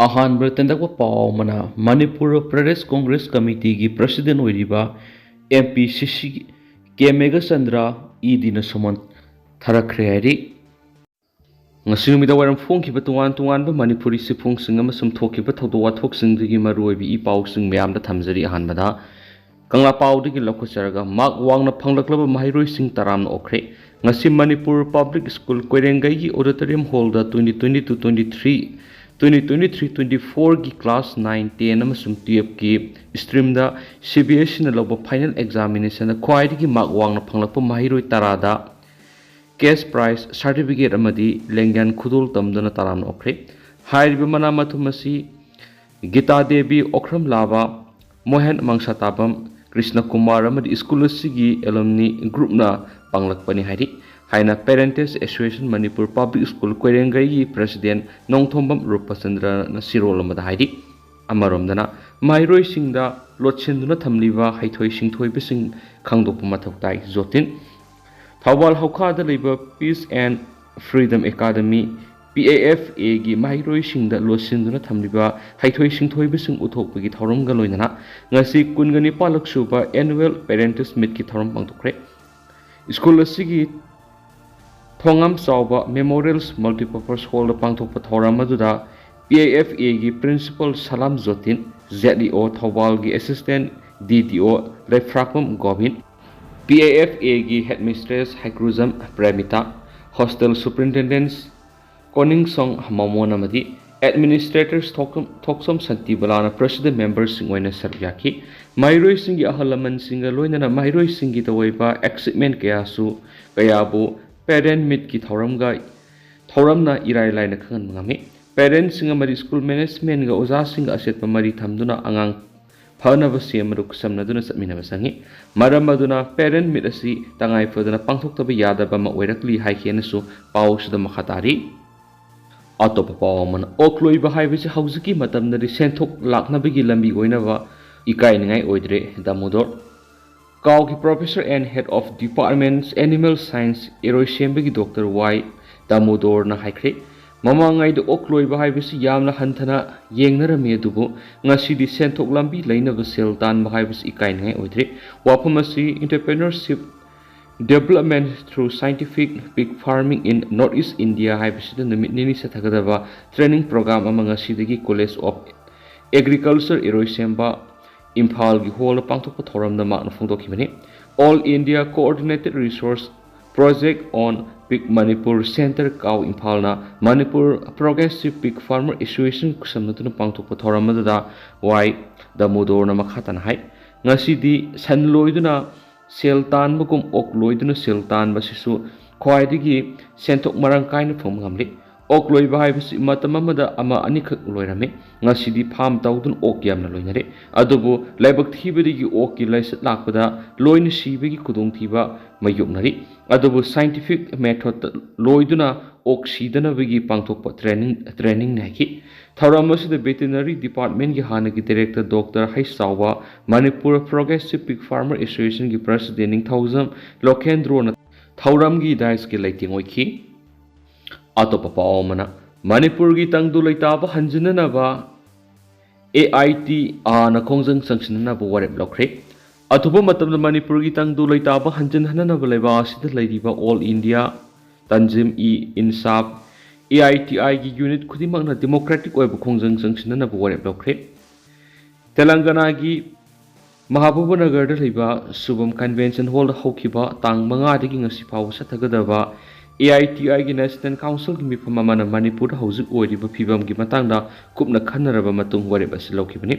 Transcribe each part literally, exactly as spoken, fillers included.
ꯑꯍꯥꯟꯕꯗ ꯇꯦꯟꯗꯛꯄ ꯄꯥꯎ ꯑꯃꯅ, ꯃꯅꯤꯄꯨꯔ ꯄ꯭ꯔꯗꯦꯁ ꯀꯣꯡꯒ꯭ꯔꯦꯁ ꯀꯃꯤꯇꯤꯒꯤ ꯄ꯭ꯔꯁꯤꯗꯦꯟ ꯑꯣꯏꯔꯤꯕ ꯑꯦꯝ ꯄꯤ ꯁꯤꯁꯤ ꯀꯦ ꯃꯦꯘꯆꯟꯗ꯭ꯔ ꯏ ꯗꯤꯅ ꯁꯃꯟ ꯊꯥꯔꯛꯈ꯭ꯔꯦ ꯍꯥꯏꯔꯤ꯫ ꯉꯁꯤ ꯅꯨꯃꯤꯗꯥꯡ ꯋꯥꯏꯔꯝ ꯐꯣꯡꯈꯤꯕ ꯇꯣꯉꯥꯟ ꯇꯣꯉꯥꯟꯕ ꯃꯅꯤꯄꯨꯔꯤ ꯆꯦꯐꯣꯡꯁꯤꯡ ꯑꯃꯁꯨꯡ ꯊꯣꯛꯈꯤꯕ ꯊꯧꯗꯣꯛ ꯋꯥꯊꯣꯛꯁꯤꯡꯗꯒꯤ ꯃꯔꯨꯑꯣꯏꯕ ꯏ ꯄꯥꯎꯁꯤꯡ ꯃꯌꯥꯝꯗ ꯊꯝꯖꯔꯤ꯫ ꯑꯍꯥꯟꯕꯗ, ꯀꯪꯂꯥ ꯄꯥꯎꯗꯒꯤ ꯂꯧꯈꯠꯆꯔꯒ, ꯃꯥꯔꯛ ꯋꯥꯡꯅ ꯐꯪꯂꯛꯂꯕ ꯃꯍꯩꯔꯣꯏꯁꯤꯡ ꯇꯔꯥꯝꯅ ꯑꯣꯛꯈ꯭ꯔꯦ꯫ ꯉꯁꯤ ꯃꯅꯤꯄꯨꯔ ꯄꯕ꯭ꯂꯤꯛ ꯁ꯭ꯀꯨꯜ ꯀꯣꯏꯔꯦꯡꯒꯩꯒꯤ ꯑꯣꯗꯤꯇꯣꯔꯤꯌꯝ ꯍꯣꯜꯗ twenty twenty-two twenty three, twenty twenty three twenty fourꯒꯤ class nine, ten ꯑꯃꯁꯨꯡ twelveꯀꯤ streamꯗ C B S Eꯅ ꯂꯧꯕ final examinationꯗ ꯈ꯭ꯋꯥꯏꯗꯒꯤ ꯃꯥꯔꯛ ꯋꯥꯡꯅ ꯐꯪꯂꯛꯄ ꯃꯍꯩꯔꯣꯏ ꯇꯔꯥꯗ cash prize, certificate ꯑꯃꯗꯤ ꯂꯦꯡꯌꯥꯟ ꯈꯨꯗꯣꯜ ꯇꯝꯗꯨꯅ ꯇꯔꯥꯝꯅ ꯑꯣꯛꯈ꯭ꯔꯦ꯫ ꯍꯥꯏꯔꯤꯕ ꯃꯅꯥ ꯃꯊꯨꯝ ꯑꯁꯤ ꯒꯤꯇꯥ ꯗꯦꯕꯤ ꯑꯣꯈ꯭ꯔꯝ ꯂꯥꯕꯥ, ꯃꯣꯍꯦꯟ ꯃꯪꯁꯥꯇꯥꯕꯝ, ꯀ꯭ꯔꯤꯁꯅ ꯀꯨꯃꯥꯔ ꯑꯃꯗꯤ ꯁ꯭ꯀꯨꯜ ꯑꯁꯤꯒꯤ alumni groupꯅ ꯄꯥꯡꯂꯛꯄꯅꯤ ꯍꯥꯏꯔꯤ ꯍꯥꯏꯅ Parents Association Manipur Public School ꯀꯣꯏꯔꯦꯡꯒꯩꯒꯤ president Nongthombam ꯔꯨꯄꯆꯟꯗ꯭ꯔꯅ ꯆꯦꯔꯣꯜ ꯑꯃꯗ ꯍꯥꯏꯔꯤ꯫ ꯑꯃꯔꯣꯝꯗꯅ, ꯃꯍꯩꯔꯣꯏꯁꯤꯡꯗ ꯂꯣꯠꯁꯤꯟꯗꯨꯅ ꯊꯝꯂꯤꯕ ꯍꯩꯊꯣꯏ ꯁꯤꯡꯊꯣꯏꯕꯁꯤꯡ ꯈꯪꯗꯣꯛꯄ ꯃꯊꯧ ꯇꯥꯏ꯫ ꯖꯣꯇꯤꯟ꯫ ꯊꯧꯕꯥꯜ ꯍꯧꯈꯥꯗ ꯂꯩꯕ Peace and Freedom Academy, P A F Aꯒꯤ ꯃꯍꯩꯔꯣꯏꯁꯤꯡꯗ ꯂꯣꯠꯁꯤꯟꯗꯨꯅ ꯊꯝꯂꯤꯕ ꯍꯩꯊꯣꯏ ꯁꯤꯡꯊꯣꯏꯕꯁꯤꯡ ꯎꯠꯊꯣꯛꯄꯒꯤ ꯊꯧꯔꯝꯒ ꯂꯣꯏꯅꯅ ꯉꯁꯤ ꯀꯨꯟꯒ ꯅꯤꯄꯥꯜꯂꯛ ꯁꯨꯕ annual Parents Meetꯀꯤ ꯊꯧꯔꯝ ꯄꯥꯡꯊꯣꯛꯈ꯭ꯔꯦ꯫ ꯁ꯭ꯀꯨꯜ ꯑꯁꯤꯒꯤ ꯊꯣꯉꯥꯝ ꯆꯥꯎꯕ Memorials Multipurpose Hallꯗ ꯄꯥꯡꯊꯣꯛꯄ ꯊꯧꯔꯝ ꯑꯗꯨꯗ P A F Aꯒꯤ principal Salam ꯖꯣꯇꯤꯟ, Z E O ꯊꯧꯕꯥꯜꯒꯤ assistant D D O ꯂꯩꯐ꯭ꯔꯥꯛꯄꯝ Gobin, P A F Aꯒꯤ headmistress Heikrujam ꯄ꯭ꯔꯦꯃꯤꯇꯥ, hostel superintendent ꯀꯣꯅꯤꯡꯁꯣꯡ ꯃꯃꯣꯟ ꯑꯃꯗꯤ administrators ꯊꯣꯛꯆꯝ, ꯊꯣꯛꯆꯝ ꯁꯟꯇꯤꯕꯂꯥꯅ president memberꯁꯤꯡ ꯑꯣꯏꯅ ꯁꯔꯨꯛ ꯌꯥꯈꯤ꯫ ꯃꯍꯩꯔꯣꯏꯁꯤꯡꯒꯤ ꯑꯍꯜ ꯂꯃꯟꯁꯤꯡꯒ ꯂꯣꯏꯅꯅ ꯃꯍꯩꯔꯣꯏꯁꯤꯡꯒꯤ ꯇꯧꯑꯣꯏꯕ achievement ꯀꯌꯥꯁꯨ, ꯀꯌꯥꯕꯨ Parents Meetꯀꯤ ꯊꯧꯔꯝꯒ, ꯊꯧꯔꯝꯅ ꯏꯔꯥꯏ ꯂꯥꯏꯅ ꯈꯪꯍꯟꯕ ꯉꯝꯃꯤ꯫ Parentsꯁꯤꯡ ꯑꯃꯗꯤ school managementꯒ ꯑꯣꯖꯥꯁꯤꯡꯒ ꯑꯆꯦꯠꯄ ꯃꯔꯤ ꯊꯝꯗꯨꯅ ꯑꯉꯥꯡ ꯐꯅꯕ ꯁꯦꯝꯕꯗ ꯈꯨꯠꯁꯝꯅꯗꯨꯅ ꯆꯠꯃꯤꯟꯅꯕ ꯆꯪꯏ꯫ ꯃꯔꯝ ꯑꯗꯨꯅ Parents Meet ꯑꯁꯤ ꯇꯉꯥꯏ ꯐꯗꯅ ꯄꯥꯡꯊꯣꯛꯇꯕ ꯌꯥꯗꯕ ꯑꯃ ꯑꯣꯏꯔꯛꯂꯤ ꯍꯥꯏꯈꯤ ꯍꯥꯏꯅꯁꯨ ꯄꯥꯎꯁꯤꯗ ꯃꯈꯥ ꯇꯥꯔꯤ꯫ ꯑꯇꯣꯞꯄ ꯄꯥꯎ ꯑꯃꯅ, ꯑꯣꯛ ꯂꯣꯏꯕ ꯍꯥꯏꯕꯁꯤ ꯍꯧꯖꯤꯛꯀꯤ ꯃꯇꯝꯗꯗꯤ ꯁꯦꯟꯊꯣꯛ ꯂꯥꯛꯅꯕꯒꯤ ꯂꯝꯕꯤ ꯑꯣꯏꯅꯕ ꯏꯀꯥꯏꯅꯤꯡꯉꯥꯏ ꯑꯣꯏꯗ꯭ꯔꯦ, ꯗꯥꯃꯣꯗꯣꯔ꯫ ꯀꯥꯎꯒꯤ professor and head of department animal science, ꯏꯔꯣꯏꯁꯦꯝꯕꯒꯤ doctor Y ꯗꯥꯃꯣꯗꯣꯔꯅ ꯍꯥꯏꯈ꯭ꯔꯦ꯫ ꯃꯃꯥꯡꯉꯩꯗ ꯑꯣꯛ ꯂꯣꯏꯕ ꯍꯥꯏꯕꯁꯤ ꯌꯥꯝꯅ ꯍꯟꯊꯅ ꯌꯦꯡꯅꯔꯝꯃꯤ, ꯑꯗꯨꯕꯨ ꯉꯁꯤꯗꯤ ꯁꯦꯟꯊꯣꯛ ꯂꯝꯕꯤ ꯂꯩꯅꯕ ꯁꯦꯜ ꯇꯥꯟꯕ ꯍꯥꯏꯕꯁꯤ ꯏꯀꯥꯏꯅꯤꯡꯉꯥꯏ ꯑꯣꯏꯗ꯭ꯔꯦ꯫ ꯋꯥꯐꯝ ꯑꯁꯤ Entrepreneurship Development Through Scientific Pig Farming in North East India ꯍꯥꯏꯕꯁꯤꯗ ꯅꯨꯃꯤꯠ ꯅꯤꯅꯤ ꯆꯠꯊꯒꯗꯕ training program ꯑꯃ ꯉꯁꯤꯗꯒꯤ College of Agriculture ꯏꯔꯣꯏꯁꯦꯝꯕ ꯏꯝꯐꯥꯜꯒꯤ ꯍꯣꯜꯗ ꯄꯥꯡꯊꯣꯛꯄ ꯊꯧꯔꯝꯗ ꯃꯍꯥꯛꯅ ꯐꯣꯡꯗꯣꯛꯈꯤꯕꯅꯤ꯫ All India Coordinated Resource Project on Pig Manipur Centre, ꯀꯥꯎ, ꯏꯝꯐꯥꯜꯅ Manipur Progressive Pig Farmer Association ꯈꯨꯠꯁꯝꯅꯗꯨꯅ ꯄꯥꯡꯊꯣꯛꯄ ꯊꯧꯔꯝ ꯑꯗꯨꯗ ꯋꯥꯏ ꯗꯥꯃꯣꯗꯣꯔꯅ ꯃꯈꯥ ꯇꯥꯅ ꯍꯥꯏ, ꯉꯁꯤꯗꯤ ꯁꯟ ꯂꯣꯏꯗꯨꯅ ꯁꯦꯜ ꯇꯥꯟꯕꯒꯨꯝ ꯑꯣꯛ ꯂꯣꯏꯗꯨꯅ ꯁꯦꯜ ꯇꯥꯟꯕꯁꯤꯁꯨ ꯈ꯭ꯋꯥꯏꯗꯒꯤ ꯁꯦꯟꯊꯣꯛ ꯃꯔꯥꯡ ꯀꯥꯏꯅ ꯐꯪꯕ ꯉꯝꯂꯤ꯫ ꯑꯣꯛ ꯂꯣꯏꯕ ꯍꯥꯏꯕꯁꯤ ꯃꯇꯝ ꯑꯃꯗ ꯑꯃ ꯑꯅꯤꯈꯛ ꯂꯣꯏꯔꯝꯃꯤ꯫ ꯉꯁꯤꯗꯤ ꯐꯥꯔꯝ ꯇꯧꯗꯨꯅ ꯑꯣꯛ ꯌꯥꯝꯅ ꯂꯣꯏꯅꯔꯦ꯫ ꯑꯗꯨꯕꯨ ꯂꯥꯏꯕꯛ ꯊꯤꯕꯗꯒꯤ ꯑꯣꯛꯀꯤ ꯂꯥꯏꯆꯠ ꯂꯥꯛꯄꯗ ꯂꯣꯏꯅ ꯁꯤꯕꯒꯤ ꯈꯨꯗꯣꯡꯊꯤꯕ ꯃꯥꯌꯣꯛꯅꯔꯤ꯫ ꯑꯗꯨꯕꯨ scientific methodꯇ ꯂꯣꯏꯗꯨꯅ ꯑꯣꯛ ꯁꯤꯗꯅꯕꯒꯤ ꯄꯥꯡꯊꯣꯛꯄ training training ꯅꯥꯏꯈꯤ꯫ ꯊꯧꯔꯝ ꯑꯁꯤꯗ Veterinary Departmentꯀꯤ ꯍꯥꯟꯅꯒꯤ Director Doctor ꯍꯩꯁ ꯆꯥꯎꯕ, Manipur Progressive Pig Farmer Associationꯒꯤ President ꯅꯤꯡꯊꯧꯖꯝ ꯂꯣꯀꯦꯟꯗ꯭ꯔꯣꯅ ꯊꯧꯔꯝꯒꯤ dais ꯀꯤ ꯂꯩꯇꯦꯡ ꯑꯣꯏꯈꯤ꯫ ꯑꯇꯣꯞꯄ ꯄꯥꯎ ꯑꯃꯅ, ꯃꯅꯤꯄꯨꯔꯒꯤ ꯇꯪꯗꯨ ꯂꯩꯇꯥꯕ ꯍꯟꯖꯤꯟꯅꯅꯕ AITIꯅ ꯈꯣꯡꯖꯪ ꯆꯪꯁꯤꯟꯅꯅꯕ ꯋꯥꯔꯦꯞ ꯂꯧꯈ꯭ꯔꯦ꯫ ꯑꯊꯨꯕ ꯃꯇꯝꯗ ꯃꯅꯤꯄꯨꯔꯒꯤ ꯇꯪꯗꯨ ꯂꯩꯇꯥꯕ ꯍꯟꯖꯤꯟꯍꯟꯅꯅꯕ ꯂꯩꯕꯥꯛ ꯑꯁꯤꯗ ꯂꯩꯔꯤꯕ All India Tanzim-e-Insaf, AITIꯒꯤ unit ꯈꯨꯗꯤꯡꯃꯛꯅ democratic ꯑꯣꯏꯕ ꯈꯣꯡꯖꯪ ꯆꯪꯁꯤꯟꯅꯅꯕ ꯋꯥꯔꯦꯞ ꯂꯧꯈ꯭ꯔꯦ꯫ ꯇꯦꯂꯪꯒꯅꯥꯒꯤ ꯃꯍꯥꯕꯨꯕꯅꯒꯔꯗ ꯂꯩꯕ ꯁꯨꯚꯝ Convention Hallꯗ ꯍꯧꯈꯤꯕ ꯇꯥꯡ ꯃꯉꯥꯗꯒꯤ ꯉꯁꯤ ꯐꯥꯎꯕ ꯆꯠꯊꯒꯗꯕ AITIꯒꯤ National Councilꯒꯤ ꯃꯤꯐꯝ ꯑꯃꯅ ꯃꯅꯤꯄꯨꯔꯗ ꯍꯧꯖꯤꯛ ꯑꯣꯏꯔꯤꯕ ꯐꯤꯕꯝꯒꯤ ꯃꯇꯥꯡꯗ ꯀꯨꯞꯅ ꯈꯟꯅꯔꯕ ꯃꯇꯨꯡ ꯋꯥꯔꯦꯞ ꯑꯁꯤ ꯂꯧꯈꯤꯕꯅꯤ꯫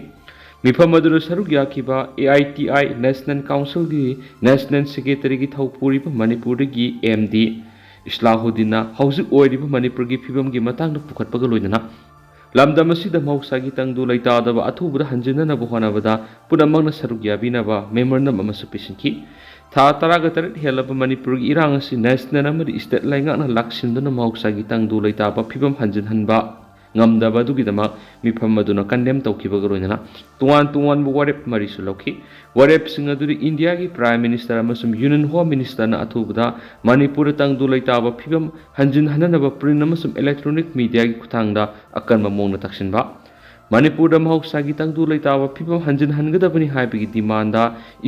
ꯃꯤꯐꯝ ꯑꯗꯨꯗ ꯁꯔꯨꯛ ꯌꯥꯈꯤꯕ AITI National Councilꯒꯤ National Secretaryꯒꯤ ꯊꯧ ꯄꯨꯔꯤꯕ ꯃꯅꯤꯄꯨꯔꯗꯒꯤ MD ꯏꯁꯂꯥꯍꯨꯗꯤꯟꯅ ꯍꯧꯖꯤꯛ ꯑꯣꯏꯔꯤꯕ ꯃꯅꯤꯄꯨꯔꯒꯤ ꯐꯤꯕꯝꯒꯤ ꯃꯇꯥꯡꯗ ꯄꯨꯈꯠꯄꯒ ꯂꯣꯏꯅꯅ ꯂꯝꯗꯝ ꯑꯁꯤꯗ ꯃꯍꯧꯁꯥꯒꯤ ꯇꯪꯗꯨ ꯂꯩꯇꯥꯗꯕ ꯑꯊꯨꯕꯗ ꯍꯟꯖꯤꯟꯅꯅꯕ ꯍꯣꯠꯅꯕꯗ ꯄꯨꯝꯅꯃꯛꯅ ꯁꯔꯨꯛ ꯌꯥꯕꯤꯅꯕ memorandum ꯑꯃꯁꯨ ꯄꯤꯁꯤꯟꯈꯤ꯫ ꯊꯥ ꯇꯔꯥꯒ ꯇꯔꯦꯠ ꯍꯦꯜꯂꯕ ꯃꯅꯤꯄꯨꯔꯒꯤ ꯏꯔꯥꯡ ꯑꯁꯤ national ꯑꯃꯗꯤ state ꯂꯩꯉꯥꯛꯅ ꯂꯥꯛꯁꯤꯟꯗꯨꯅ ꯃꯍꯧꯁꯥꯒꯤ ꯇꯪꯗꯨ ꯂꯩꯇꯥꯕ ꯐꯤꯕꯝ ꯍꯟꯖꯤꯟꯍꯟꯕ ꯉꯝꯗꯕ ꯑꯗꯨꯒꯤꯗꯃꯛ ꯃꯤꯐꯝ ꯑꯗꯨꯅ ꯀꯟꯗꯦꯝ ꯇꯧꯈꯤꯕꯒ ꯂꯣꯏꯅꯅ ꯇꯣꯉꯥꯟ ꯇꯣꯉꯥꯟꯕ ꯋꯥꯔꯦꯞ ꯃꯔꯤꯁꯨ ꯂꯧꯈꯤ꯫ ꯋꯥꯔꯦꯞꯁꯤꯡ ꯑꯗꯨꯗꯤ ꯏꯟꯗꯤꯌꯥꯒꯤ Prime Minister ꯑꯃꯁꯨꯡ Union Home Minister ꯅ ꯑꯊꯨꯕꯗ ꯃꯅꯤꯄꯨꯔꯗ ꯇꯪꯗꯨ ꯂꯩꯇꯥꯕ ꯐꯤꯕꯝ ꯍꯟꯖꯤꯟꯍꯟꯅꯅꯕ print ꯑꯃꯁꯨꯡ electronic media ꯒꯤ ꯈꯨꯠꯊꯥꯡꯗ ꯑꯀꯟꯕ ꯃꯑꯣꯡꯗ ꯇꯛꯁꯤꯟꯕ, ꯃꯅꯤꯄꯨꯔꯗ ꯃꯍꯧꯁꯥꯒꯤ ꯇꯪꯗꯨ ꯂꯩꯇꯥꯕ ꯐꯤꯕꯝ ꯍꯟꯖꯤꯟꯍꯟꯒꯗꯕꯅꯤ ꯍꯥꯏꯕꯒꯤ demand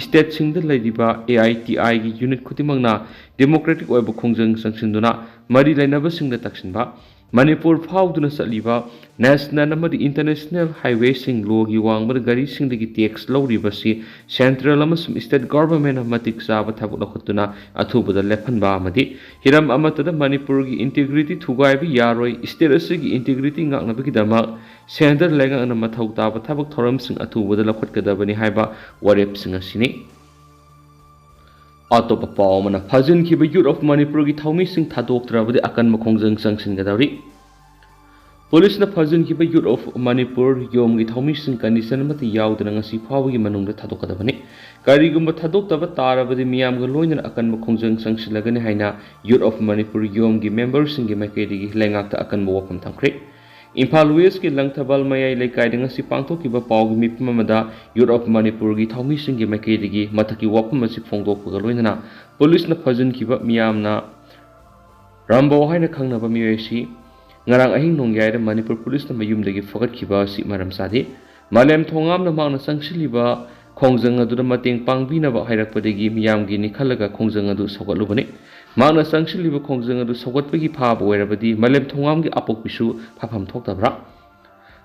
ꯁ꯭ꯇꯦꯠꯁꯤꯡꯗ ꯂꯩꯔꯤꯕ A I T I ꯒꯤ unit ꯈꯨꯗꯤꯡꯃꯛꯅ democratic ꯑꯣꯏꯕ ꯈꯣꯡꯖꯪ ꯆꯪꯁꯤꯟꯗꯨꯅ ꯃꯔꯤ ꯂꯩꯅꯕꯁꯤꯡꯗ ꯇꯛꯁꯤꯟꯕ, ꯃꯅꯤꯄꯨꯔ ꯐꯥꯎꯗꯨꯅ ꯆꯠꯂꯤꯕ national ꯑꯃꯗꯤ international highway ꯁꯤꯡ ꯂꯣꯒꯤ ꯋꯥꯡꯃꯗ ꯒꯥꯔꯤꯁꯤꯡꯗꯒꯤ tax ꯂꯧꯔꯤꯕꯁꯤ central ꯑꯃꯁꯨꯡ state government ꯅ ꯃꯇꯤꯛ ꯆꯥꯕ ꯊꯕꯛ ꯂꯧꯈꯠꯇꯨꯅ ꯑꯊꯨꯕꯗ ꯂꯦꯞꯍꯟꯕ ꯑꯃꯗꯤ ꯍꯤꯔꯝ ꯑꯃꯠꯇꯗ ꯃꯅꯤꯄꯨꯔꯒꯤ integrity ꯊꯨꯒꯥꯏꯕ ꯌꯥꯔꯣꯏ, state ꯑꯁꯤꯒꯤ integrity ꯉꯥꯛꯅꯕꯒꯤꯗꯃꯛ centre ꯂꯩꯉꯥꯛꯅ ꯃꯊꯧ ꯇꯥꯕ ꯊꯕꯛ ꯊꯧꯔꯝꯁꯤꯡ ꯑꯊꯨꯕꯗ ꯂꯧꯈꯠꯀꯗꯕꯅꯤ ꯍꯥꯏꯕ ꯋꯥꯔꯦꯞꯁꯤꯡ ꯑꯁꯤꯅꯤ꯫ ꯑꯇꯣꯞꯄ ꯄꯥꯎ ꯑꯃꯅ, ꯐꯥꯖꯤꯟꯈꯤꯕ Youth of Manipur ꯒꯤ ꯊꯧꯃꯤꯁꯤꯡ ꯊꯥꯗꯣꯛꯇ꯭ꯔꯕꯗꯤ ꯑꯀꯟꯕ ꯈꯣꯡꯖꯪ ꯆꯪꯁꯤꯟꯒꯗꯧꯔꯤ꯫ ꯄꯨꯂꯤꯁꯅ ꯐꯥꯖꯤꯟꯈꯤꯕ Youth of Manipur ꯌꯣꯝꯒꯤ ꯊꯧꯃꯤꯁꯤꯡ condition ꯑꯃꯠꯇ ꯌꯥꯎꯗꯅ ꯉꯁꯤ ꯐꯥꯎꯕꯒꯤ ꯃꯅꯨꯡꯗ ꯊꯥꯗꯣꯛꯀꯗꯕꯅꯤ꯫ ꯀꯔꯤꯒꯨꯝꯕ ꯊꯥꯗꯣꯛꯇꯕ ꯇꯥꯔꯕꯗꯤ ꯃꯤꯌꯥꯝꯒ ꯂꯣꯏꯅꯅ ꯑꯀꯟꯕ ꯈꯣꯡꯖꯪ ꯆꯪꯁꯤꯜꯂꯒꯅꯤ ꯍꯥꯏꯅ Youth of Manipur ꯌꯣꯝꯒꯤ member ꯁꯤꯡꯒꯤ ꯃꯥꯏꯀꯩꯗꯒꯤ ꯂꯩꯉꯥꯛꯇ ꯑꯀꯟꯕ ꯋꯥꯐꯝ ꯊꯝꯈ꯭ꯔꯦ꯫ ꯏꯝꯐꯥꯜ West ꯀꯤ ꯂꯪꯊꯕꯥꯜ ꯃꯌꯥꯏ ꯂꯩꯀꯥꯏꯗ ꯉꯁꯤ ꯄꯥꯡꯊꯣꯛꯈꯤꯕ ꯄꯥꯎꯒꯤ ꯃꯤꯐꯝ ꯑꯃꯗ Youth of Manipur ꯒꯤ ꯊꯧꯃꯤꯁꯤꯡꯒꯤ ꯃꯥꯏꯀꯩꯗꯒꯤ ꯃꯊꯛꯀꯤ ꯋꯥꯐꯝ ꯑꯁꯤ ꯐꯣꯡꯗꯣꯛꯄꯒ ꯂꯣꯏꯅꯅ ꯄꯨꯂꯤꯁꯅ ꯐꯥꯖꯤꯟꯈꯤꯕ ꯃꯤꯌꯥꯝꯅ ꯔꯥꯝꯕꯣ ꯍꯥꯏꯅ ꯈꯪꯅꯕ ꯃꯤꯑꯣꯏ ꯑꯁꯤ ꯉꯔꯥꯡ ꯑꯍꯤꯡ ꯅꯣꯡꯌꯥꯏꯗ ꯃꯅꯤꯄꯨꯔ ꯄꯨꯂꯤꯁꯅ ꯃꯌꯨꯝꯗꯒꯤ ꯐꯥꯒꯠꯈꯤꯕ ꯑꯁꯤ ꯃꯔꯝ ꯆꯥꯗꯦ꯫ ꯃꯥꯂꯦꯝ ꯊꯣꯉꯥꯝꯅ ꯃꯍꯥꯛꯅ ꯆꯪꯁꯤꯜꯂꯤꯕ ꯈꯣꯡꯖꯪ ꯑꯗꯨꯗ ꯃꯇꯦꯡ ꯄꯥꯡꯕꯤꯅꯕ ꯍꯥꯏꯔꯛꯄꯗꯒꯤ ꯃꯤꯌꯥꯝꯒꯤ ꯅꯤꯡꯈꯠꯂꯒ ꯈꯣꯡꯖꯪ ꯑꯗꯨ ꯁꯧꯒꯠꯂꯨꯕꯅꯤ꯫ ꯃꯍꯥꯛꯅ ꯆꯪꯁꯤꯜꯂꯤꯕ ꯈꯣꯡꯖꯪ ꯑꯗꯨ ꯁꯧꯒꯠꯄꯒꯤ ꯐꯥꯕ ꯑꯣꯏꯔꯕꯗꯤ ꯃꯥꯂꯦꯝ ꯊꯣꯉꯥꯝꯒꯤ ꯑꯄꯣꯛꯄꯤꯁꯨ ꯐꯐꯝ ꯊꯣꯛꯇꯕ꯭ꯔꯥ?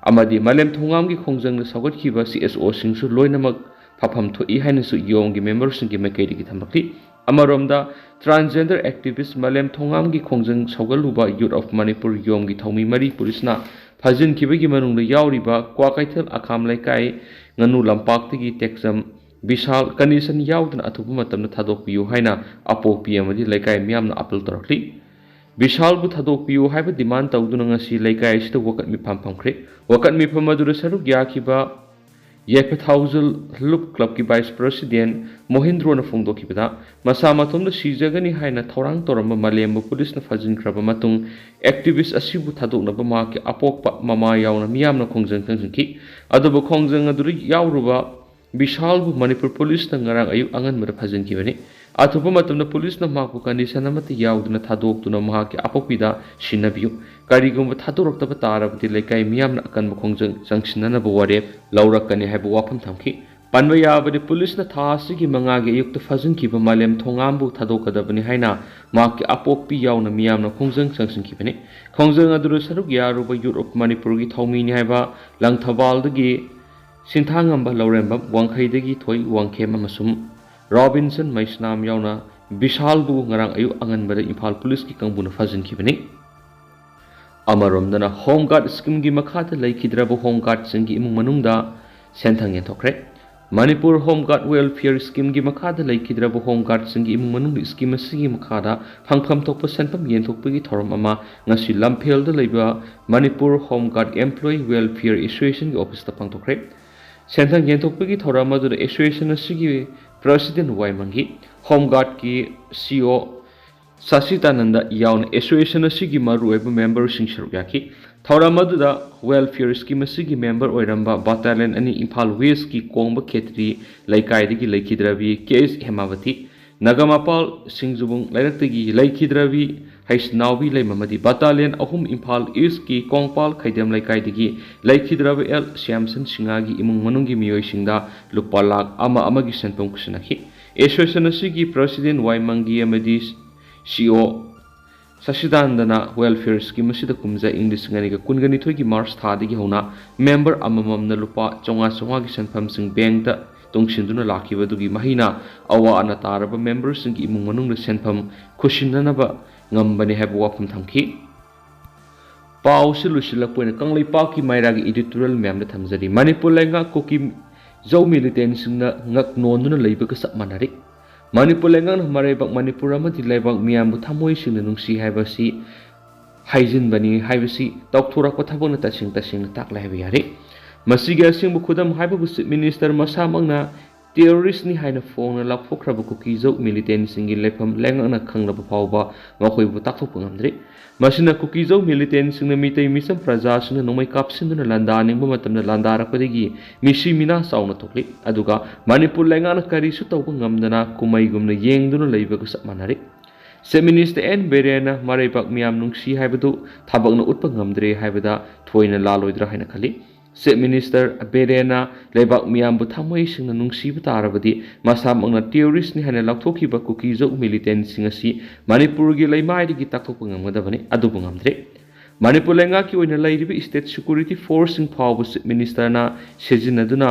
ꯑꯃꯗꯤ ꯃꯥꯂꯦꯝ ꯊꯣꯉꯥꯝꯒꯤ ꯈꯣꯡꯖꯪꯗ ꯁꯧꯒꯠꯈꯤꯕ C S O ꯁꯤꯡꯁꯨ ꯂꯣꯏꯅꯃꯛ ꯐꯐꯝ ꯊꯣꯛꯏ ꯍꯥꯏꯅꯁꯨ ꯌꯣꯝꯒꯤ member ꯁꯤꯡꯒꯤ ꯃꯥꯏꯀꯩꯗꯒꯤ ꯊꯝꯂꯛꯂꯤ꯫ ꯑꯃꯔꯣꯝꯗ, transgender activist ꯃꯥꯂꯦꯝ ꯊꯣꯉꯥꯝꯒꯤ ꯈꯣꯡꯖꯪ ꯁꯧꯒꯠꯂꯨꯕ Youth of Manipur ꯌꯣꯝꯒꯤ ꯊꯧꯃꯤ ꯃꯔꯤ ꯄꯨꯂꯤꯁꯅ ꯐꯥꯖꯤꯟꯈꯤꯕꯒꯤ ꯃꯅꯨꯡꯗ ꯌꯥꯎꯔꯤꯕ ꯀ꯭ꯋꯥꯀꯩꯊꯦꯜ ꯑꯈꯥꯝ ꯂꯩꯀꯥꯏ ꯉꯥꯅꯨ ꯂꯝꯄꯥꯛꯇꯒꯤ ꯇꯦꯛꯆꯝ ꯕꯤꯁꯥꯜ condition ꯌꯥꯎꯗꯅ ꯑꯊꯨꯕ ꯃꯇꯝꯗ ꯊꯥꯗꯣꯛꯄꯤꯌꯨ ꯍꯥꯏꯅ ꯑꯄꯣꯛꯄꯤ ꯑꯃꯗꯤ ꯂꯩꯀꯥꯏ ꯃꯤꯌꯥꯝꯅ appeal ꯇꯧꯔꯛꯂꯤ꯫ ꯕꯤꯁꯥꯜꯕꯨ ꯊꯥꯗꯣꯛꯄꯤꯌꯨ ꯍꯥꯏꯕ demand ꯇꯧꯗꯨꯅ ꯉꯁꯤ ꯂꯩꯀꯥꯏ ꯑꯁꯤꯗ ꯋꯥꯀꯠ ꯃꯤꯐꯝ ꯐꯝꯈ꯭ꯔꯦ꯫ ꯋꯥꯀꯠ ꯃꯤꯐꯝ ꯑꯗꯨꯗ ꯁꯔꯨꯛ ꯌꯥꯈꯤꯕ ꯌꯥꯏꯐ ꯊꯥꯎꯖꯜ ꯂꯨꯞ ꯀ꯭ꯂꯕꯀꯤ ꯚꯥꯏꯁ ꯄ꯭ꯔꯁꯤꯗꯦꯟ ꯃꯣꯍꯦꯟꯗ꯭ꯔꯣꯅ ꯐꯣꯡꯗꯣꯛꯈꯤꯕꯗ, ꯃꯁꯥ ꯃꯇꯣꯝꯗ ꯁꯤꯖꯒꯅꯤ ꯍꯥꯏꯅ ꯊꯧꯔꯥꯡ ꯇꯧꯔꯝꯕ ꯃꯥꯂꯦꯝꯕꯨ ꯄꯨꯂꯤꯁꯅ ꯐꯥꯖꯤꯟꯈ꯭ꯔꯕ ꯃꯇꯨꯡ, ꯑꯦꯛꯇꯤꯚꯤꯁ ꯑꯁꯤꯕꯨ ꯊꯥꯗꯣꯛꯅꯕ ꯃꯍꯥꯛꯀꯤ ꯑꯄꯣꯛꯄ ꯃꯃꯥ ꯌꯥꯎꯅ ꯃꯤꯌꯥꯝꯅ ꯈꯣꯡꯖꯪ ꯆꯪꯁꯤꯟꯈꯤ꯫ ꯑꯗꯨꯕꯨ ꯈꯣꯡꯖꯪ ꯑꯗꯨꯗ ꯌꯥꯎꯔꯨꯕ ꯕꯤꯁꯥꯜꯕꯨ ꯃꯅꯤꯄꯨꯔ ꯄꯨꯂꯤꯁꯅ ꯉꯔꯥꯡ ꯑꯌꯨꯛ ꯑꯉꯟꯕꯗ ꯐꯥꯖꯤꯟꯈꯤꯕꯅꯤ꯫ ꯑꯊꯨꯕ ꯃꯇꯝꯗ ꯄꯨꯂꯤꯁꯅ ꯃꯍꯥꯛꯄꯨ ꯀꯟꯗꯤꯁꯟ ꯑꯃꯠꯇ ꯌꯥꯎꯗꯅ ꯊꯥꯗꯣꯛꯇꯨꯅ ꯃꯍꯥꯛꯀꯤ ꯑꯄꯣꯛꯄꯤꯗ ꯁꯤꯟꯅꯕꯤꯌꯨ꯫ ꯀꯔꯤꯒꯨꯝꯕ ꯊꯥꯗꯣꯔꯛꯇꯕ ꯇꯥꯔꯕꯗꯤ ꯂꯩꯀꯥꯏ ꯃꯤꯌꯥꯝꯅ ꯑꯀꯟꯕ ꯈꯣꯡꯖꯪ ꯆꯪꯁꯤꯟꯅꯅꯕ ꯋꯥꯔꯦꯞ ꯂꯧꯔꯛꯀꯅꯤ ꯍꯥꯏꯕ ꯋꯥꯐꯝ ꯊꯝꯈꯤ꯫ ꯄꯟꯕ ꯌꯥꯕꯗꯤ, ꯄꯨꯂꯤꯁꯅ ꯊꯥ ꯑꯁꯤꯒꯤ ꯃꯉꯥꯒꯤ ꯑꯌꯨꯛꯇ ꯐꯥꯖꯤꯟꯈꯤꯕ ꯃꯥꯂꯦꯝ ꯊꯣꯉꯥꯝꯕꯨ ꯊꯥꯗꯣꯛꯀꯗꯕꯅꯤ ꯍꯥꯏꯅ ꯃꯍꯥꯛꯀꯤ ꯑꯄꯣꯛꯄꯤ ꯌꯥꯎꯅ ꯃꯤꯌꯥꯝꯅ ꯈꯣꯡꯖꯪ ꯆꯪꯁꯤꯟꯈꯤꯕꯅꯤ꯫ ꯈꯣꯡꯖꯪ ꯑꯗꯨꯗ ꯁꯔꯨꯛ ꯌꯥꯔꯨꯕ ꯌꯨꯠ ꯑꯣꯐ ꯃꯅꯤꯄꯨꯔꯒꯤ ꯊꯧꯃꯤꯅꯤ ꯍꯥꯏꯕ ꯂꯪꯊꯕꯥꯜꯗꯒꯤ ꯁꯤꯟꯊꯥꯉꯝꯕ ꯂꯧꯔꯦꯝꯕꯝ, ꯋꯥꯡꯈꯩꯗꯒꯤ ꯊꯣꯏ ꯋꯥꯡꯈꯦꯝ ꯑꯃꯁꯨꯡ ꯔꯣꯕꯤꯟꯁꯟ ꯃꯩꯁꯅꯥꯝ ꯌꯥꯎꯅ ꯕꯤꯁꯥꯜꯕꯨ ꯉꯔꯥꯡ ꯑꯌꯨꯛ ꯑꯉꯟꯕꯗ ꯏꯝꯐꯥꯜ ꯄꯨꯂꯤꯁꯀꯤ ꯀꯥꯡꯕꯨꯅ ꯐꯥꯖꯤꯟꯈꯤꯕꯅꯤ꯫ ꯑꯃꯔꯣꯝꯗꯅ, ꯍꯣꯝ ꯒꯥꯔꯗ ꯁ꯭ꯀꯤꯝꯒꯤ ꯃꯈꯥꯗ ꯂꯩꯈꯤꯗ꯭ꯔꯕ ꯍꯣꯝ ꯒꯥꯔꯗꯁꯤꯡꯒꯤ ꯏꯃꯨꯡ ꯃꯅꯨꯡꯗ ꯁꯦꯟꯊꯪ ꯌꯦꯟꯊꯣꯛꯈ꯭ꯔꯦ꯫ ꯃꯅꯤꯄꯨꯔ ꯍꯣꯝ ꯒꯥꯔꯗ ꯋꯦꯜꯐꯤꯌꯔ ꯁ꯭ꯀꯤꯝꯒꯤ ꯃꯈꯥꯗ ꯂꯩꯈꯤꯗ꯭ꯔꯕ ꯍꯣꯝ ꯒꯥꯔꯗꯁꯤꯡꯒꯤ ꯏꯃꯨꯡ ꯃꯅꯨꯡꯗ ꯁ꯭ꯀꯤꯝ ꯑꯁꯤꯒꯤ ꯃꯈꯥꯗ ꯐꯪꯐꯝ ꯊꯣꯛꯄ ꯁꯦꯟꯐꯝ ꯌꯦꯟꯊꯣꯛꯄꯒꯤ ꯊꯧꯔꯝ ꯑꯃ ꯉꯁꯤ ꯂꯝꯐꯦꯜꯗ ꯂꯩꯕ ꯃꯅꯤꯄꯨꯔ ꯍꯣꯝ ꯒꯥꯔꯗ ꯑꯦꯝꯄ꯭ꯂꯣꯌꯤ ꯋꯦꯜꯐꯤꯌꯔ ꯑꯦꯁꯣꯁꯤꯌꯦꯁꯟꯒꯤ ꯑꯣꯐꯤꯁꯇ ꯄꯥꯡꯊꯣꯛꯈ꯭ꯔꯦ꯫ ꯁꯦꯟꯊꯪ ꯌꯦꯟꯊꯣꯛꯄꯒꯤ ꯊꯧꯔꯝ ꯑꯗꯨꯗ ꯑꯦꯁꯣꯁꯤꯌꯦꯁꯟ ꯑꯁꯤꯒꯤ ꯄ꯭ꯔꯁꯤꯗꯦꯟ ꯋꯥꯏꯃꯪꯒꯤ, ꯍꯣꯝ ꯒꯥꯔꯗꯀꯤ ꯁꯤꯏꯑꯣ ꯁꯁꯤꯇꯥꯅꯟꯗ ꯌꯥꯎꯅ ꯑꯦꯁꯣꯁꯤꯌꯦꯁꯟ ꯑꯁꯤꯒꯤ ꯃꯔꯨꯑꯣꯏꯕ ꯃꯦꯝꯕꯔꯁꯤꯡ ꯁꯔꯨꯛ ꯌꯥꯈꯤ꯫ ꯊꯧꯔꯝ ꯑꯗꯨꯗ ꯋꯦꯜꯐꯤꯌꯔ ꯁ꯭ꯀꯤꯝ ꯑꯁꯤꯒꯤ ꯃꯦꯝꯕꯔ ꯑꯣꯏꯔꯝꯕ ꯕꯥꯇꯥꯂꯤꯌꯟ ꯑꯅꯤ ꯏꯝꯐꯥꯜ ꯋꯦꯁꯀꯤ ꯀꯣꯡꯕ ꯈꯦꯇ꯭ꯔꯤ ꯂꯩꯀꯥꯏꯗꯒꯤ ꯂꯩꯈꯤꯗ꯭ꯔꯕꯤ ꯀꯦ ꯑꯦꯁ ꯍꯦꯃꯥꯕꯇꯤ, ꯅꯒꯥꯃꯄꯥꯜ ꯁꯤꯡꯖꯨꯕꯨꯡ ꯂꯩꯔꯛꯇꯒꯤ ꯂꯩꯈꯤꯗ꯭ꯔꯕꯤ ꯍꯩꯁꯅꯥꯎꯕꯤ ꯂꯩꯃꯃꯗꯤ, ꯕꯥꯇꯥꯂꯤꯌꯟ ꯑꯍꯨꯝ ꯏꯝꯐꯥꯜ ꯏꯁꯀꯤ ꯀꯣꯡꯄꯥꯜ ꯈꯩꯗꯦꯝ ꯂꯩꯀꯥꯏꯗꯒꯤ ꯂꯩꯈꯤꯗ꯭ꯔꯕ ꯑꯦꯜ ꯁ꯭ꯌꯥꯝꯁꯟ ꯁꯤꯡꯍꯒꯤ ꯏꯃꯨꯡ ꯃꯅꯨꯡꯒꯤ ꯃꯤꯑꯣꯏꯁꯤꯡꯗ ꯂꯨꯄꯥ ꯂꯥꯈ ꯑꯃ ꯑꯃꯒꯤ ꯁꯦꯟꯐꯝ ꯈꯨꯠꯁꯤꯟꯅꯈꯤ꯫ ꯑꯦꯁꯣꯁꯤꯌꯦꯁꯟ ꯑꯁꯤꯒꯤ ꯄ꯭ꯔꯁꯤꯗꯦꯟ ꯋꯥꯏꯃꯪꯒꯤ ꯑꯃꯗꯤ ꯁꯤꯏꯑꯣ ꯁꯁꯤꯗꯥꯅꯟꯗꯅ ꯋꯦꯜꯐꯤꯌꯔ ꯁ꯭ꯀꯤꯝ ꯑꯁꯤꯗ ꯀꯨꯝꯖꯥ ꯏꯪ ꯂꯤꯁꯤꯡ ꯑꯅꯤꯒ ꯀꯨꯟꯒ ꯅꯤꯊꯣꯏꯒꯤ ꯃꯥꯔꯆ ꯊꯥꯗꯒꯤ ꯍꯧꯅ ꯃꯦꯝꯕꯔ ꯑꯃꯃꯝꯅ ꯂꯨꯄꯥ ꯆꯥꯝꯃꯉꯥ ꯆꯥꯝꯃꯉꯥꯒꯤ ꯁꯦꯟꯐꯝꯁꯤꯡ ꯕꯦꯡꯛꯇ ꯇꯨꯡꯁꯤꯟꯗꯨꯅ ꯂꯥꯛꯈꯤꯕ ꯑꯗꯨꯒꯤ ꯃꯍꯩꯅ ꯑꯋꯥ ꯑꯅꯥ ꯇꯥꯔꯕ ꯃꯦꯝꯕꯔꯁꯤꯡꯒꯤ ꯏꯃꯨꯡ ꯃꯅꯨꯡꯗ ꯁꯦꯟꯐꯝ ꯈꯨꯠꯁꯤꯟꯅꯅꯕ ꯉꯝꯕꯅꯤ ꯍꯥꯏꯕ ꯋꯥꯐꯝ ꯊꯝꯈꯤ꯫ ꯄꯥꯎꯁꯤ ꯂꯣꯏꯁꯤꯜꯂꯛꯄ ꯑꯣꯏꯅ ꯀꯪꯂꯩꯄꯥꯛꯀꯤ ꯃꯩꯔꯥꯒꯤ ꯏꯗꯤꯇꯣꯔꯤꯌꯦꯜ ꯃꯌꯥꯝꯗ ꯊꯝꯖꯔꯤ꯫ ꯃꯅꯤꯄꯨꯔ ꯂꯩꯉꯥꯛ ꯀꯨꯀꯤ ꯖꯧ ꯃꯤꯂꯤꯇꯦꯟꯁꯤꯡꯅ ꯉꯛ ꯅꯣꯟꯗꯨꯅ ꯂꯩꯕꯒ ꯆꯞ ꯃꯥꯟꯅꯔꯤ꯫ ꯃꯅꯤꯄꯨꯔ ꯂꯩꯉꯥꯛꯅ ꯃꯔꯩꯕꯥꯛ ꯃꯅꯤꯄꯨꯔ ꯑꯃꯗꯤ ꯂꯩꯕꯥꯛ ꯃꯤꯌꯥꯝꯕꯨ ꯊꯃꯣꯏ ꯁꯦꯡꯅ ꯅꯨꯡꯁꯤ ꯍꯥꯏꯕꯁꯤ ꯍꯥꯏꯖꯤꯟꯕꯅꯤ ꯍꯥꯏꯕꯁꯤ ꯇꯧꯊꯣꯔꯛꯄ ꯊꯕꯛꯅ ꯇꯁꯦꯡ ꯇꯁꯦꯡꯅ ꯇꯥꯛꯂꯦ ꯍꯥꯏꯕ ꯌꯥꯔꯦ꯫ ꯃꯁꯤꯒꯤ ꯑꯁꯦꯡꯕ ꯈꯨꯗꯝ ꯍꯥꯏꯕꯕꯨ Chief Minister ꯃꯁꯥꯃꯛꯅ terroristꯅꯤ ꯍꯥꯏꯅ ꯐꯣꯡꯅ ꯂꯥꯎꯊꯣꯛꯈ꯭ꯔꯕ ꯀꯨꯀꯤꯖꯧ militantꯁꯤꯡꯒꯤ ꯂꯩꯐꯝ ꯂꯩꯉꯥꯛꯅ ꯈꯪꯂꯕ ꯐꯥꯎꯕ ꯃꯈꯣꯏꯕꯨ ꯇꯥꯛꯊꯣꯛꯄ ꯉꯝꯗ꯭ꯔꯤ꯫ ꯃꯁꯤꯅ ꯀꯨꯀꯤꯖꯧ militantꯁꯤꯡꯅ ꯃꯤꯇꯩ ꯃꯤꯆꯝ ꯄ꯭ꯔꯖꯥꯁꯤꯡꯅ ꯅꯣꯡꯃꯩ ꯀꯥꯞꯁꯤꯟꯗꯨꯅ ꯂꯥꯟꯗꯥꯅꯤꯡꯕ ꯃꯇꯝꯗ ꯂꯥꯟꯗꯥꯔꯛꯄꯗꯒꯤ ꯃꯤꯁꯤ ꯃꯤꯅꯥ ꯆꯥꯎꯅ ꯊꯣꯛꯂꯤ꯫ ꯑꯗꯨꯒ ꯃꯅꯤꯄꯨꯔ ꯂꯩꯉꯥꯛꯅ ꯀꯔꯤꯁꯨ ꯇꯧꯕ ꯉꯝꯗꯅ ꯀꯨꯝꯃꯩꯒꯨꯝꯅ ꯌꯦꯡꯗꯨꯅ ꯂꯩꯕꯒ ꯆꯞ ꯃꯥꯟꯅꯔꯤ꯫ Chief Minister ꯑꯦꯟ ꯕꯤꯔꯦꯟꯅ ꯃꯔꯩꯕꯥꯛ ꯃꯤꯌꯥꯝ ꯅꯨꯡꯁꯤ ꯍꯥꯏꯕꯗꯨ ꯊꯕꯛꯅ ꯎꯠꯄ ꯉꯝꯗ꯭ꯔꯦ ꯍꯥꯏꯕꯗ ꯊꯣꯏꯅ ꯂꯥꯜꯂꯣꯏꯗ꯭ꯔꯥ ꯍꯥꯏꯅ ꯈꯜꯂꯤ꯫ Chief Minister ꯕꯤꯔꯦꯟꯅ ꯂꯩꯕꯥꯛ ꯃꯤꯌꯥꯝꯕꯨ ꯊꯃꯣꯏ ꯁꯦꯡꯅ ꯅꯨꯡꯁꯤꯕ ꯇꯥꯔꯕꯗꯤ ꯃꯁꯥꯃꯛꯅ terroristꯅꯤ ꯍꯥꯏꯅ ꯂꯥꯎꯊꯣꯛꯈꯤꯕ ꯀꯨꯀꯤꯖꯧ militantꯁꯤꯡ ꯑꯁꯤ ꯃꯅꯤꯄꯨꯔꯒꯤ ꯂꯩꯃꯥꯏꯗꯒꯤ ꯇꯥꯛꯊꯣꯛꯄ ꯉꯝꯒꯗꯕꯅꯤ, ꯑꯗꯨꯕꯨ ꯉꯝꯗ꯭ꯔꯦ꯫ ꯃꯅꯤꯄꯨꯔ ꯂꯩꯉꯥꯛꯀꯤ ꯑꯣꯏꯅ ꯂꯩꯔꯤꯕ state security forceꯁꯤꯡ ꯐꯥꯎꯕ Chief Ministerꯅ ꯁꯤꯖꯤꯟꯅꯗꯨꯅ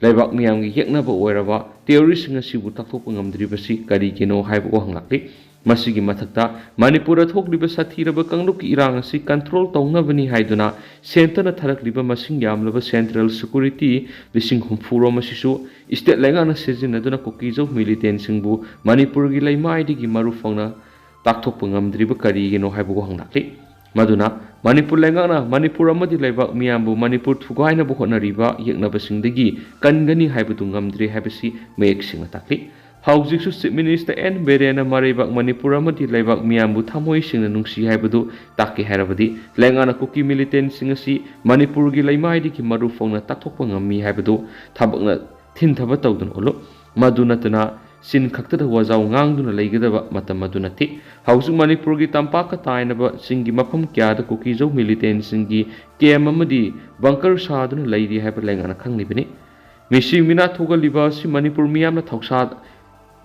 ꯂꯩꯕꯥꯛ ꯃꯤꯌꯥꯝꯒꯤ ꯌꯦꯛꯅꯕ ꯑꯣꯏꯔꯕ terroristꯁꯤꯡ ꯑꯁꯤꯕꯨ ꯇꯥꯛꯊꯣꯛꯄ ꯉꯝꯗ꯭ꯔꯤꯕꯁꯤ ꯀꯔꯤꯒꯤꯅꯣ ꯍꯥꯏꯕ ꯋꯥꯍꯪ ꯂꯥꯛꯂꯤ꯫ ꯃꯁꯤꯒꯤ ꯃꯊꯛꯇ ꯃꯅꯤꯄꯨꯔꯗ ꯊꯣꯛꯂꯤꯕ ꯁꯥꯊꯤꯔꯕ ꯀꯥꯡꯂꯨꯞꯀꯤ ꯏꯔꯥꯡ ꯑꯁꯤ control ꯇꯧꯅꯕꯅꯤ ꯍꯥꯏꯗꯨꯅ centreꯅ ꯊꯥꯔꯛꯂꯤꯕ ꯃꯁꯤꯡ ꯌꯥꯝꯂꯕ central security ꯂꯤꯁꯤꯡ ꯍꯨꯝꯐꯨ ꯔꯣꯝ ꯑꯁꯤꯁꯨ state ꯂꯩꯉꯥꯛꯅ ꯁꯤꯖꯤꯟꯅꯗꯨꯅ ꯀꯨꯀꯤꯖꯧ militantꯁꯤꯡꯕꯨ ꯃꯅꯤꯄꯨꯔꯒꯤ ꯂꯩꯃꯥꯏꯗꯒꯤ ꯃꯔꯨ ꯐꯪꯅ ꯇꯥꯛꯊꯣꯛꯄ ꯉꯝꯗ꯭ꯔꯤꯕ ꯀꯔꯤꯒꯤꯅꯣ ꯍꯥꯏꯕ ꯋꯥꯍꯪ ꯂꯥꯛꯂꯤ꯫ ꯃꯗꯨꯅ ꯃꯅꯤꯄꯨꯔ ꯂꯩꯉꯥꯛꯅ ꯃꯅꯤꯄꯨꯔ ꯑꯃꯗꯤ ꯂꯩꯕꯥꯛ ꯃꯤꯌꯥꯝꯕꯨ ꯃꯅꯤꯄꯨꯔ ꯊꯨꯒꯥꯏꯅꯕ ꯍꯣꯠꯅꯔꯤꯕ ꯌꯦꯛꯅꯕꯁꯤꯡꯗꯒꯤ ꯀꯟꯒꯅꯤ ꯍꯥꯏꯕꯗꯨ ꯉꯝꯗ꯭ꯔꯦ ꯍꯥꯏꯕꯁꯤ ꯃꯌꯦꯛ ꯁꯦꯡꯅ ꯇꯥꯛꯂꯤ꯫ ꯍꯧꯖꯤꯛꯁꯨ Chief Minister ꯑꯦꯟ ꯕꯤꯔꯦꯟꯅ ꯃꯔꯩꯕꯥꯛ ꯃꯅꯤꯄꯨꯔ ꯑꯃꯗꯤ ꯂꯩꯕꯥꯛ ꯃꯤꯌꯥꯝꯕꯨ ꯊꯃꯣꯏ ꯁꯦꯡꯅ ꯅꯨꯡꯁꯤ ꯍꯥꯏꯕꯗꯨ ꯇꯥꯛꯀꯦ ꯍꯥꯏꯔꯕꯗꯤ ꯂꯩꯉꯥꯛꯅ ꯀꯨꯀꯤ militantꯁꯤꯡ ꯑꯁꯤ ꯃꯅꯤꯄꯨꯔꯒꯤ ꯂꯩꯃꯥꯏꯗꯒꯤ ꯃꯔꯨ ꯐꯪꯅ ꯇꯥꯛꯊꯣꯛꯄ ꯉꯝꯃꯤ ꯍꯥꯏꯕꯗꯨ ꯊꯕꯛꯅ ꯊꯤꯟꯊꯕ ꯇꯧꯗꯨꯅ ꯎꯠꯂꯨ꯫ ꯃꯗꯨ ꯅꯠꯇꯅ ꯆꯤꯟ ꯈꯛꯇꯗ ꯋꯥꯖꯥꯎ ꯉꯥꯡꯗꯨꯅ ꯂꯩꯒꯗꯕ ꯃꯇꯝ ꯑꯗꯨ ꯅꯠꯇꯦ꯫ ꯍꯧꯖꯤꯛ ꯃꯅꯤꯄꯨꯔꯒꯤ ꯇꯝꯄꯥꯛꯀ ꯇꯥꯏꯅꯕ ꯆꯤꯡꯒꯤ ꯃꯐꯝ ꯀꯌꯥꯗ ꯀꯨꯀꯤꯖꯧ militantꯁꯤꯡꯒꯤ camp ꯑꯃꯗꯤ bunker ꯁꯥꯗꯨꯅ ꯂꯩꯔꯤ ꯍꯥꯏꯕ ꯂꯩꯉꯥꯛꯅ ꯈꯪꯂꯤꯕꯅꯤ꯫ ꯃꯤꯁꯤ ꯃꯤꯅꯥ ꯊꯣꯛꯍꯜꯂꯤꯕ ꯑꯁꯤ ꯃꯅꯤꯄꯨꯔ ꯃꯤꯌꯥꯝꯅ ꯊꯧꯁꯥ-,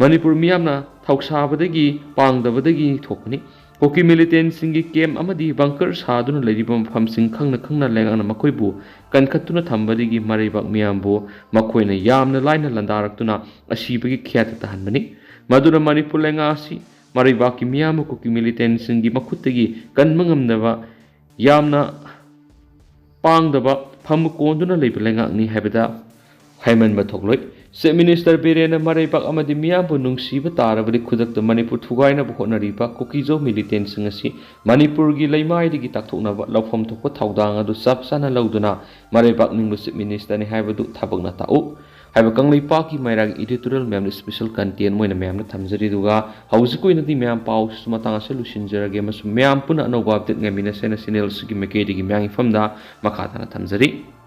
ꯃꯅꯤꯄꯨꯔ ꯃꯤꯌꯥꯝꯅ ꯊꯧꯁꯥꯕꯗꯒꯤ, ꯄꯥꯡꯗꯕꯗꯒꯤ ꯊꯣꯛꯄꯅꯤ꯫ ꯀꯨꯀꯤ militantꯁꯤꯡꯒꯤ camp ꯑꯃꯗꯤ bunker ꯁꯥꯗꯨꯅ ꯂꯩꯔꯤꯕ ꯃꯐꯝꯁꯤꯡ ꯈꯪꯅ ꯈꯪꯅ ꯂꯩꯉꯥꯛꯅ ꯃꯈꯣꯏꯕꯨ ꯀꯟꯈꯠꯇꯨꯅ ꯊꯝꯕꯗꯒꯤ ꯃꯔꯩꯕꯥꯛ ꯃꯤꯌꯥꯝꯕꯨ ꯃꯈꯣꯏꯅ ꯌꯥꯝꯅ ꯂꯥꯏꯅ ꯂꯥꯟꯗꯥꯔꯛꯇꯨꯅ ꯑꯁꯤꯕꯒꯤ ꯈ꯭ꯌꯥꯠꯇ ꯇꯥꯍꯟꯕꯅꯤ꯫ ꯃꯗꯨꯅ ꯃꯅꯤꯄꯨꯔ ꯂꯩꯉꯥꯛ ꯑꯁꯤ ꯃꯔꯩꯕꯥꯛꯀꯤ ꯃꯤꯌꯥꯝꯕꯨ ꯀꯨꯀꯤ militantꯁꯤꯡꯒꯤ ꯃꯈꯨꯠꯇꯒꯤ ꯀꯟꯕ ꯉꯝꯗꯕ, ꯌꯥꯝꯅ ꯄꯥꯡꯗꯕ, ꯐꯝꯕ ꯀꯣꯟꯗꯨꯅ ꯂꯩꯕ ꯂꯩꯉꯥꯛꯅꯤ ꯍꯥꯏꯕꯗ ꯍꯥꯏꯃꯟꯕ ꯊꯣꯛꯂꯣꯏ꯫ Chief Minister ꯕꯤꯔꯦꯟꯅ ꯃꯔꯩꯕꯥꯛ ꯑꯃꯗꯤ ꯃꯤꯌꯥꯝꯕꯨ ꯅꯨꯡꯁꯤꯕ ꯇꯥꯔꯕꯗꯤ ꯈꯨꯗꯛꯇ ꯃꯅꯤꯄꯨꯔ ꯊꯨꯒꯥꯏꯅꯕ ꯍꯣꯠꯅꯔꯤꯕ ꯀꯨꯀꯤꯖꯣ militantꯁꯤꯡ ꯑꯁꯤ ꯃꯅꯤꯄꯨꯔꯒꯤ ꯂꯩꯃꯥꯏꯗꯒꯤ ꯇꯥꯛꯊꯣꯛꯅꯕ ꯂꯧꯐꯝ ꯊꯣꯛꯄ ꯊꯧꯗꯥꯡ ꯑꯗꯨ ꯆꯞ ꯆꯥꯅ ꯂꯧꯗꯨꯅ ꯃꯔꯩꯕꯥꯛ ꯅꯤꯡꯕ Chief Ministerꯅꯤ ꯍꯥꯏꯕꯗꯨ ꯊꯕꯛꯅ ꯇꯥꯛꯎ ꯍꯥꯏꯕ ꯀꯪꯂꯩꯄꯥꯛꯀꯤ ꯃꯩꯔꯥꯒꯤ editorial ꯃꯌꯥꯝꯗ special content ꯑꯣꯏꯅ ꯃꯌꯥꯝꯅ ꯊꯝꯖꯔꯤ꯫ ꯑꯗꯨꯒ ꯍꯧꯖꯤꯛꯀꯤ ꯑꯣꯏꯅꯗꯤ ꯃꯌꯥꯝ ꯄꯥꯎꯁꯤꯁꯨ ꯃꯇꯥꯡ ꯑꯁꯤꯗ ꯂꯣꯏꯁꯤꯟꯖꯔꯒꯦ ꯑꯃꯁꯨꯡ ꯃꯌꯥꯝ ꯄꯨꯟꯅ ꯑꯅꯧꯕ update ꯉꯥꯏꯃꯤꯟꯅꯁꯦꯅ channel ꯑꯁꯤꯒꯤ ꯃꯥꯏꯀꯩꯗꯒꯤ ꯃꯌꯥꯝꯒꯤ ꯃꯐꯝꯗ ꯃꯈꯥ ꯇꯥꯅ ꯊꯝꯖꯔꯤ꯫